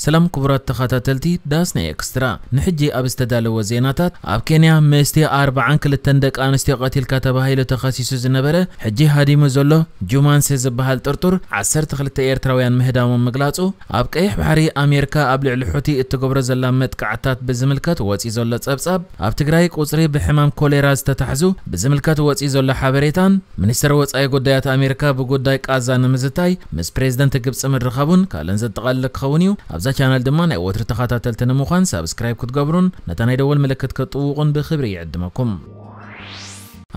ሰላም ክቡራት ተኸታተልቲ ዳስ ናይ ኤክስትራ፣ ንሕጂ ኣብ ዝተዳለወ ዜናታት፣ ኣብ ኬንያ ምስቲ ኣርባዓን ክልተን ደቂ ኣንስትዮ ቀቲልካ ተባሂሉ ተኸሲሱ ዝነበረ፣ ሕጂ ሃዲሙ ዘሎ ጁማንሴ ዝበሃል ጥርጡር ዓሰርተ ክልተ ኤርትራውያን ምህዳሞም ምግላጹ፣ ኣብ ቀይሕ ባሕሪ ኣሜሪካ ኣብ ልዕሊ ሑቲ እትገብሮ ዘላ መጥቃዕታት ብዝምልከት ወጺ ዘሎ ጸብጻብ፣ ኣብ ትግራይ ቁጽሪ ብሕማም ኮሌራ ዝተታሕዙ ብዝምልከት ወጺ ዘሎ ሓበሬታን፣ ሚኒስተር ወጻኢ ጉዳያት ኣሜሪካ ብጉዳይ ቃዛ ንምዝታይ ምስ ፕሬዝደንት ግብጺ ምርኻቡን ካልእን ዘጠቓልል ክኸውን እዩ። ኣብዛ ቻነል ድማ ናይ ወትሪ ተኸታተልቲ ንምዃን ሳብስክራይብ ክትገብሩን ነታ ናይ ደወል ምልክት ክትጥውቑን ብኽብሪ ይዕድመኩም።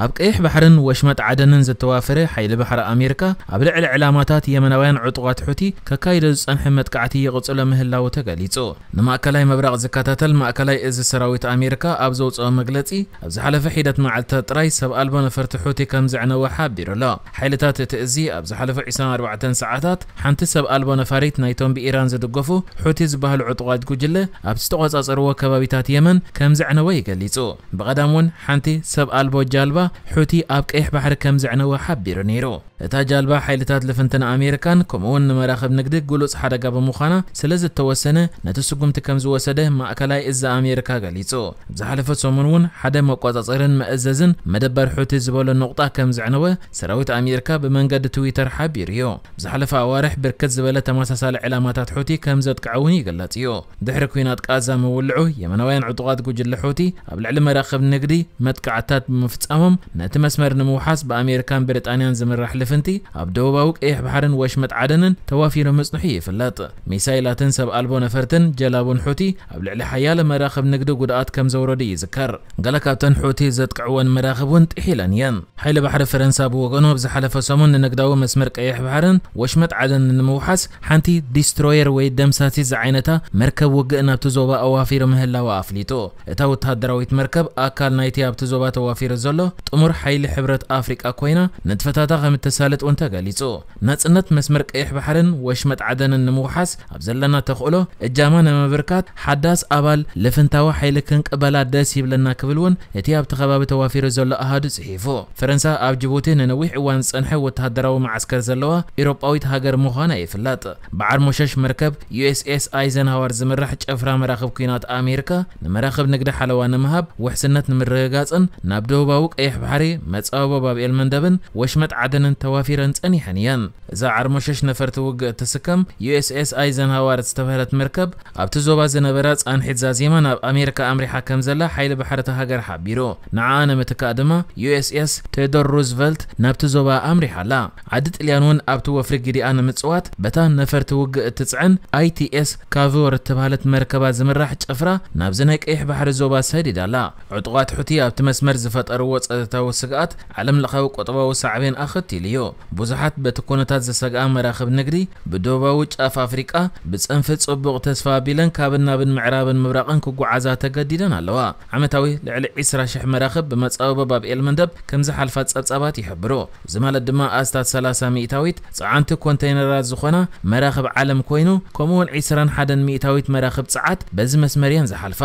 ኣብ ቀይሕ ባሕርን ወሽመጥ ዓደንን ዝተዋፈረ ሓይሊ ባሕሪ ኣሜሪካ ኣብ ልዕሊ ዕላማታት የመናውያን ዕጡቓት ሑቲ ከካይዶ ዝጸንሐ መጥቃዕቲ ይቕጽሎ ምህላዉ ተገሊጹ። ንማእከላይ ምብራቕ ዝከታተል ማእከላይ እዚ ሰራዊት ኣሜሪካ ኣብ ዘውጽኦ መግለጺ፣ ኣብ ዝሓለፈ ሒደት መዓልታት ጥራይ ሰብ ኣልቦ ነፈርቲ ሑቲ ከም ዘዕነወ ሓቢሩ ኣሎ። ሓይልታት እቲ እዚ ኣብ ዝሓለፈ ዕስራን ኣርባዕተን ሰዓታት ሓንቲ ሰብ ኣልቦ ነፋሪት ናይቶም ብኢራን ዝድገፉ ሑቲ ዝበሃሉ ዕጡቓት ጉጅለ ኣብ ዝተቖጻጸርዎ ከባቢታት የመን ከም ዘዕነወ ይገሊጹ። ብቐዳም እውን ሓንቲ ሰብ ኣልቦ ጃልባ ሑቲ ኣብ ቀይሕ ባሕሪ ከም ዘዕነወ ሓቢሩ ነይሩ። እታ ጃልባ ሓይልታት ልፍንትን ኣሜሪካን ከምኡውን ንመራኽብ ንግዲ ግሉጽ ሓደጋ ብምዃና ስለ ዝተወሰነ ነቲ ስጉምቲ ከም ዝወሰደ ማእከላይ እዚ ኣሜሪካ ገሊጹ። ዝሓለፈ ሰሙን እውን ሓደ መቆጻጸርን መእዘዝን መደበር ሑቲ ዝበሎ ነቑጣ ከም ዘዕነወ ሰራዊት ኣሜሪካ ብመንገዲ ትዊተር ሓቢሩ እዩ። ዝሓለፈ ኣዋርሕ ብርክት ዝበለ ተመሳሳሊ ዕላማታት ሑቲ ከም ዘጥቅዐ እውን ይግለጽ እዩ። ድሕሪ ኲናት ቃዛ ምውልዑ የመናውያን ዕጡቓት ጉጅለ ሑቲ ኣብ ልዕሊ መራኽብ ንግዲ መጥቃዕታት ብምፍጻሞም ነቲ መስመር ንምውሓስ ብኣሜሪካን ብሪጣንያን ዝምራሕ ልፍንቲ ኣብ ደቡባዊ ቀይሕ ባሕርን ወሽመጥ ዓደንን ተዋፊሩ ምጽንሑ ይፍለጥ። ሚሳይላትን ሰብ ኣልቦ ነፈርትን ጀላቡን ሑቲ ኣብ ልዕሊ ሓያለ መራኽብ ንግዲ ጉድኣት ከም ዘውረዱ ይዝከር። ገለ ካብተን ሑቲ ዘጥቅዕወን መራኽብ እውን ጥሒለን እየን። ሓይሊ ባሕሪ ፈረንሳ ብወገኑ ኣብ ዝሓለፈ ሰሙን ንንግዳዊ መስመር ቀይሕ ባሕርን ወሽመጥ ዓደንን ንምውሓስ ሓንቲ ዲስትሮየር ወይ ደምሳሲት ዝዓይነታ መርከብ ውግእ ናብቲ ዞባ ኣዋፊሩ ምህላዋ ኣፍሊጡ። እታ ወተሃደራዊት መርከብ ኣካል ናይቲ ኣብቲ ዞባ ተዋፊሩ ዘሎ ጥሙር ሓይሊ ሕብረት ኣፍሪቃ ኮይና ንጥፈታታ ከም እተሳልጥ እውን ተገሊጹ። ናጽነት መስመር ቀይሕ ባሕርን ወሽመጥ ዓደንን ንምውሓስ ኣብ ዘለና ተኽእሎ እጃማ ንምብርካት ሓዳስ ኣባል ልፍንታዊ ሓይሊ ክንቅበላ ደስ ይብለና ክብል እውን እቲ ኣብቲ ከባቢ ተዋፊሩ ዘሎ ኣሃዱ ጽሒፉ። ፈረንሳ ኣብ ጅቡቲ ንነዊሕ እዋን ዝጸንሐ ወተሃደራዊ መዓስከር ዘለዋ ኤውሮጳዊት ሃገር ምዃና ይፍለጥ። በዓል ሞሸሽ መርከብ ዩ ኤስ ኤስ ኣይዘንሃወር ዝምራሕ ጭፍራ መራኽብ ኲናት ኣሜሪካ ንመራኽብ ንግዲ ሓለዋ ንምሃብ ውሕስነት ንምርግጋጽን ናብ ደቡባዊ ቀይሕ ባሕሪ መጻወቦ ባብኤል መንደብን ወሽመጥ ዓደንን ተዋፊረን ጸኒሐን እየን። እዛ ዓርሞሸሽ ነፈርቲ ውግእ እትስከም ዩ ኤስ ኤስ ኣይዘንሃወር ዝተባህለት መርከብ ኣብቲ ዞባ ዝነበራ ጻንሒት ዛዚማ ናብ ኣሜሪካ ኣምሪሓ ከም ዘላ ሓይሊ ባሕሪ እታ ሃገር ሓቢሩ። ንዓኣ ንምትካእ ድማ ዩ ኤስ ኤስ ቴዎዶር ሩዝቨልት ናብቲ ዞባ ኣምሪሓ ኣላ። ዓዲ ጥልያን እውን ኣብቲ ወፍሪ ግዲኣ ንምጽዋት በታ ነፈርቲ ውግእ እትጽዕን ኣይ ቲ ኤስ ካቮር እተባህለት መርከባ ዝምራሕ ጭፍራ ናብዚ ናይ ቀይሕ ባሕሪ ዞባ ሰዲዳ ኣላ። ዕጡቓት ሑቲ ኣብቲ መስመር ዝፈጠርዎ ጸጥታዊ ስግኣት ዓለም ለኻዊ ቁጠባዊ ሳዕቤን ኣኸቲሉ እዩ። ብዙሓት በቲ ኩነታት ዝሰግኣ መራኽብ ንግዲ ብደቡባዊ ጫፍ ኣፍሪቃ ብጸንፊ ጽቡቕ ተስፋ ኣቢለን ካብን ናብን ምዕራብን ምብራቕን ክጓዓዛ ተገዲደን ኣለዋ። ዓመታዊ ልዕሊ ዕስራ ሽሕ መራኽብ ብመጻወቦ ባብኤል መንደብ ከም ዝሓልፋ ጸብጻባት ይሕብሩ። እዚ ማለት ድማ ኣስታት ሰላሳ ሚእታዊት ጸዓንቲ ኮንተይነራት ዝኾና መራኽብ ዓለም ኮይኑ፣ ከምኡውን ዕስራን ሓደን ሚእታዊት መራኽብ ጸዓት በዚ መስመር እየን ዝሓልፋ።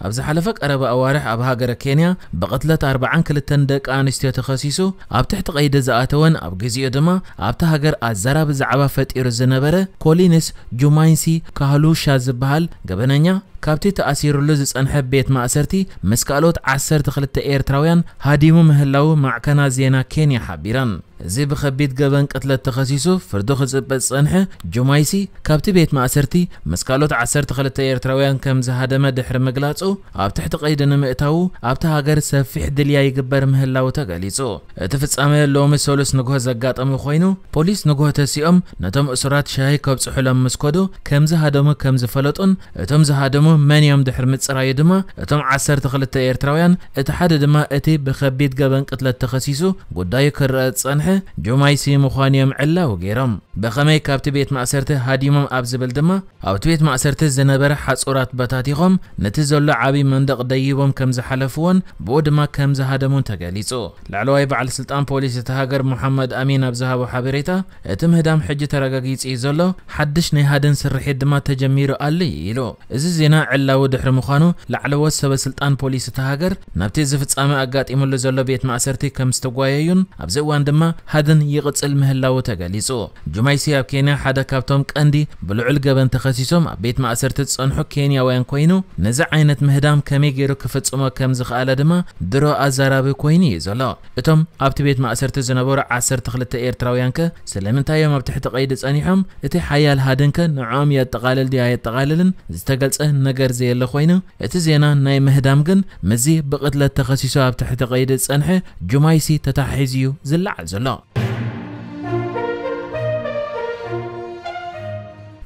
ኣብ ዝሓለፈ ቀረባ ኣዋርሕ ኣብ ሃገረ ኬንያ ብቕትለት ኣርባዓን ክልተን ደቂ ኣንስትዮ ተኸሲሱ ኣብ ትሕቲ ቀይዲ ዝኣተወን ኣብ ግዚኡ ድማ ኣብታ ሃገር ኣዘራቢ ዛዕባ ፈጢሩ ዝነበረ ኮሊንስ ጁማይንሲ ካህሉሻ ዝበሃል ገበነኛ ካብቲ ተኣሲሩሉ ዝጸንሐ ቤት ማእሰርቲ ምስ ካልኦት ዓሰርተ ክልተ ኤርትራውያን ሃዲሙ ምህላዉ ማዕከናት ዜና ኬንያ ሓቢረን። እዚ ብኸቢድ ገበን ቅትለት ተኸሲሱ ፍርዱ ክጽበ ዝጸንሐ ጁማይሲ፣ ካብቲ ቤት ማእሰርቲ ምስ ካልኦት ዓሰርተ ክልተ ኤርትራውያን ከም ዝሃደመ ድሕሪ ምግላጹ፣ ኣብ ትሕቲ ቀይዲ ንምእታዉ ኣብታ ሃገር ሰፊሕ ድልያ ይግበር ምህላዉ ተገሊጹ። እቲ ፍጻመ ሎሚ ሰሉስ ንግሆ ዘጋጠመ ኮይኑ፣ ፖሊስ ንግሆ ተሲኦም ነቶም እሱራት ሻሂ ከብጽሑሎም ምስ ከዱ ከም ዝሃደሙ ከም ዝፈለጡን፣ እቶም ዝሃደሙ መን እዮም ድሕሪ ምጽራዩ ድማ፣ እቶም ዓሰርተ ክልተ ኤርትራውያን፣ እቲ ሓደ ድማ እቲ ብኸቢድ ገበን ቅትለት ተኸሲሱ ጉዳዩ ክረኣ ዝጸንሐ ጁማይሲ ምዃኑ እዮም ዕላዊ ገይሮም። ብኸመይ ካብቲ ቤት ማእሰርቲ ሃዲሞም ኣብ ዝብል ድማ፣ ኣብቲ ቤት ማእሰርቲ ዝነበረ ሓጹራት በታቲኾም፣ ነቲ ዘሎ ዓቢ መንደቕ ደይቦም ከም ዝሓለፍዎን ብኡ ድማ ከም ዝሃደሙን ተገሊጹ። ላዕለዋይ በዓል ስልጣን ፖሊስ እቲ ሃገር ሙሓመድ ኣሚን ኣብ ዝሃቦ ሓበሬታ፣ እቲ ምህዳም ሕጂ ተረጋጊጹ እዩ ዘሎ፣ ሓድሽ ናይ ሃደን ስርሒት ድማ ተጀሚሩ ኣሎ እዩ ኢሉ። እዚ ዜና ዕላዊ ድሕሪ ምዃኑ፣ ላዕለዎት ሰበ ስልጣን ፖሊስ እታ ሃገር ናብቲ እዚ ፍጻመ ኣጋጢሙሉ ዘሎ ቤት ማእሰርቲ ከም ዝተጓየዩን ኣብዚ እዋን ድማ ሃድን ይቕጽል ምህላዉ ተገሊጹ። ጁማይሲ ኣብ ኬንያ ሓደ ካብቶም ቀንዲ ብልዑል ገበን ተኸሲሶም ኣብ ቤት ማእሰርቲ ዝጸንሑ ኬንያውያን ኮይኑ፣ ነዚ ዓይነት ምህዳም ከመይ ገይሩ ክፍጽሞ ከም ዝኸኣለ ድማ ድሮ ኣዛራቢ ኮይኑ እዩ ዘሎ። እቶም ኣብቲ ቤት ማእሰርቲ ዝነበሩ ዓሰርተ ክልተ ኤርትራውያን ከ ስለምንታይ እዮም ኣብ ትሕቲ ቀይዲ ጸኒሖም? እቲ ሓያል ሃድን ከ ንዕኦም የጠቓልል ድዩ ኣየጠቓልልን ዝተገልጸ ነገር ዘየለ ኮይኑ፣ እቲ ዜና ናይ ምህዳም ግን ምስዚ ብቕትለት ተኸሲሱ ኣብ ትሕቲ ቀይዲ ዝጸንሐ ጁማይሲ ተተሓሒዙ እዩ ዝለዓል ዘሎ።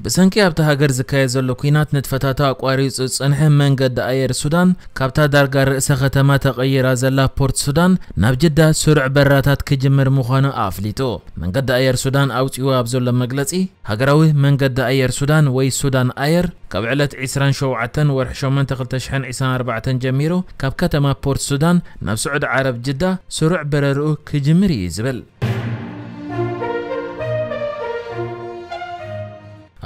ብሰንኪ ኣብታ ሃገር ዝካየድ ዘሎ ኲናት ንጥፈታቱ ኣቋሪጹ ዝጸንሐ መንገዲ ኣየር ሱዳን፣ ካብታ ዳርጋ ርእሰ ከተማ ተቐይራ ዘላ ፖርት ሱዳን ናብ ጅዳ ስሩዕ በራታት ክጅምር ምዃኑ ኣፍሊጡ። መንገዲ ኣየር ሱዳን ኣውጺኡ ኣብ ዘሎ መግለጺ፣ ሃገራዊ መንገዲ ኣየር ሱዳን ወይ ሱዳን ኣየር ካብ ዕለት ዕስራን ሸውዓተን ወርሒ ሸሞንተ ክልተ ሽሕን ዕስራን ኣርባዕተን ጀሚሩ ካብ ከተማ ፖርት ሱዳን ናብ ስዑዲ ዓረብ ጅዳ ስሩዕ በረርኡ ክጅምር እዩ ዝብል።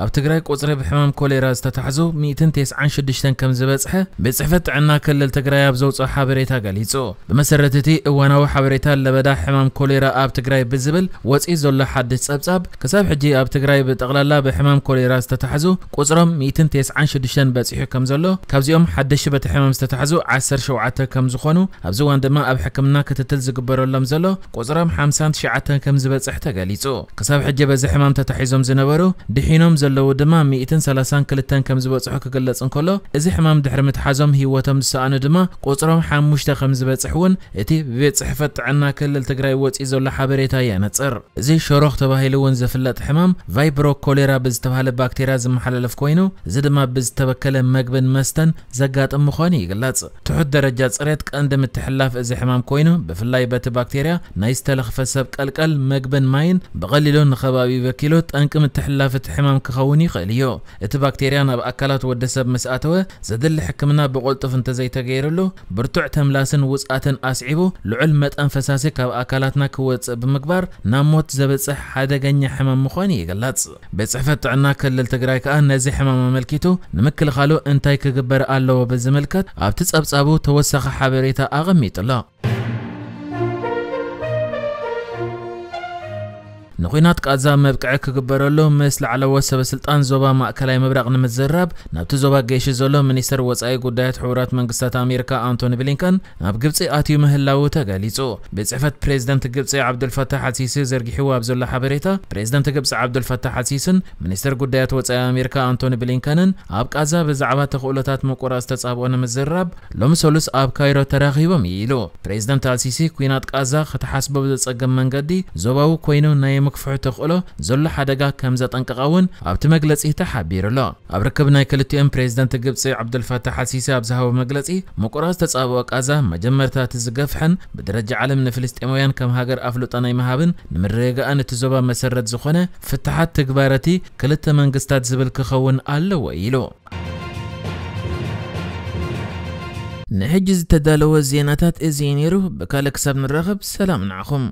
ኣብ ትግራይ ቁጽሪ ብሕማም ኮሌራ ዝተታሕዙ ሚእትን ተስዓን ሽዱሽተን ከም ዝበጽሐ ቤት ጽሕፈት ጥዕና ክልል ትግራይ ኣብ ዘውፅኦ ሓበሬታ ገሊጹ። ብመሰረት እቲ እዋናዊ ሓበሬታ ለበዳ ሕማም ኮሌራ ኣብ ትግራይ ብዝብል ወፂኡ ዘሎ ሓድሽ ጸብጻብ፣ ክሳብ ሕጂ ኣብ ትግራይ ብጠቕላላ ብሕማም ኮሌራ ዝተታሕዙ ቁጽሮም ሚእትን ተስዓን ሽዱሽተን በጺሑ ከም ዘሎ፣ ካብዚኦም ሓደሽ በቲ ሕማም ዝተታሕዙ ዓሰርተ ሸውዓተ ከም ዝኾኑ፣ ኣብዚ እዋን ድማ ኣብ ሕክምና ክትትል ዝግበረሎም ዘሎ ቁጽሮም ሓምሳን ትሽዓተን ከም ዝበጽሕ ተገሊጹ። ክሳብ ሕጂ በዚ ሕማም ተታሒዞም ዝነበሩ ድሒኖም ዘለዉ ድማ ሚእትን ሰላሳን ክልተን ከም ዝበጽሑ ክግለጽ እንከሎ፣ እዚ ሕማም ድሕሪ ምትሓዞም ህይወቶም ዝሰኣኑ ድማ ቁጽሮም ሓሙሽተ ከም ዝበጽሕ እውን እቲ ብቤት ጽሕፈት ጥዕና ክልል ትግራይ ወጺኡ ዘሎ ሓበሬታ የነጽር። እዚ ሸሮኽ ተባሂሉ እውን ዝፍለጥ ሕማም ቫይብሮ ኮሌራ ብዝተባሃለ ባክቴርያ ዝመሓላለፍ ኮይኑ፣ እዚ ድማ ብዝተበከለ መግብን መስተን ዘጋጥም ምዃኑ ይግለጽ። ትሑት ደረጃ ጽሬት ቀንዲ ምትሕልላፍ እዚ ሕማም ኮይኑ፣ ብፍላይ በቲ ባክቴርያ ናይ ዝተለኽፈ ሰብ ቀልቀል፣ መግብን ማይን ብቐሊሉ ንኸባቢ በኪሉ ጠንቂ ምትሕልላፍ እቲ ሕማም ክኸውን ይኽእል እዩ። እቲ ባክቴርያ ናብ ኣካላት ወዲ ሰብ ምስ ኣተወ፣ ዘድሊ ሕክምና ብቕልጡፍ እንተዘይተገይርሉ፣ ብርቱዕ ተምላስን ውጽኣትን ኣስዒቡ፣ ልዑል መጠን ፈሳሲ ካብ ኣካላትና ክወጽእ ብምግባር፣ ናብ ሞት ዘብጽሕ ሓደገኛ ሕማም ምዃኑ ይግለጽ። ቤት ጽሕፈት ጥዕና ክልል ትግራይ ከኣ ነዚ ሕማም ኣመልኪቱ ንምክልኻሉ እንታይ ክግበር ኣለዎ ብዝምልከት ኣብቲ ጸብጻቡ ተወሳኺ ሓበሬታ ኣቐሚጡ ኣሎ። ንኹናት ቃዛ መብቅዒ ክግበረሉ ምስ ላዕለዎት ሰበ ስልጣን ዞባ ማእከላይ ምብራቕ ንምዝራብ ናብቲ ዞባ ገይሹ ዘሎ ሚኒስተር ወጻኢ ጉዳያት ሕቡራት መንግስታት ኣሜሪካ ኣንቶኒ ብሊንከን ናብ ግብጺ ኣትዩ ምህላዉ ተገሊጹ። ቤት ጽሕፈት ፕሬዝደንት ግብጺ ዓብዱልፈታሕ ኣልሲሲ ዘርጊሕዎ ኣብ ዘሎ ሓበሬታ፣ ፕሬዝደንት ግብጺ ዓብዱልፈታሕ ኣልሲስን ሚኒስተር ጉዳያት ወጻኢ ኣሜሪካ ኣንቶኒ ብሊንከንን ኣብ ቃዛ ብዛዕባ ተኽእሎታት ምቁራጽ ተጻብኦ ንምዝራብ ሎሚ ሰሉስ ኣብ ካይሮ ተራኺቦም እዩ ኢሉ። ፕሬዝደንት ኣልሲሲ፣ ኲናት ቃዛ ክትሓስቦ ብዘጸግም መንገዲ ዞባዊ ኮይኑ ናይ ምክፍሑ ተኽእሎ ዘሎ ሓደጋ ከም ዘጠንቀቐ እውን ኣብቲ መግለጺ ተሓቢሩ ኣሎ። ኣብ ርክብ ናይ ክልቲኦም ፕሬዝደንት ግብጺ ዓብዱልፈታሕ ኣልሲሲ ኣብ ዝሃቦ መግለጺ፣ ምቁራጽ ተጻብኦ ቃዛ መጀመርታ እቲ ዝገፍሐን ብደረጃ ዓለም ንፍልስጤማውያን ከም ሃገር ኣፍልጦ ናይ ምሃብን ንምርግጋእን እቲ ዞባ መሰረት ዝኾነ ፍትሓት ትግባረቲ ክልተ መንግስታት ዝብል ክኸውን ኣለዎ ኢሉ። ንሕጂ ዝተዳለወ ዜናታት እዚ እዩ ነይሩ። ብካልእ ክሳብ ንራኸብ ሰላም ንዓኹም።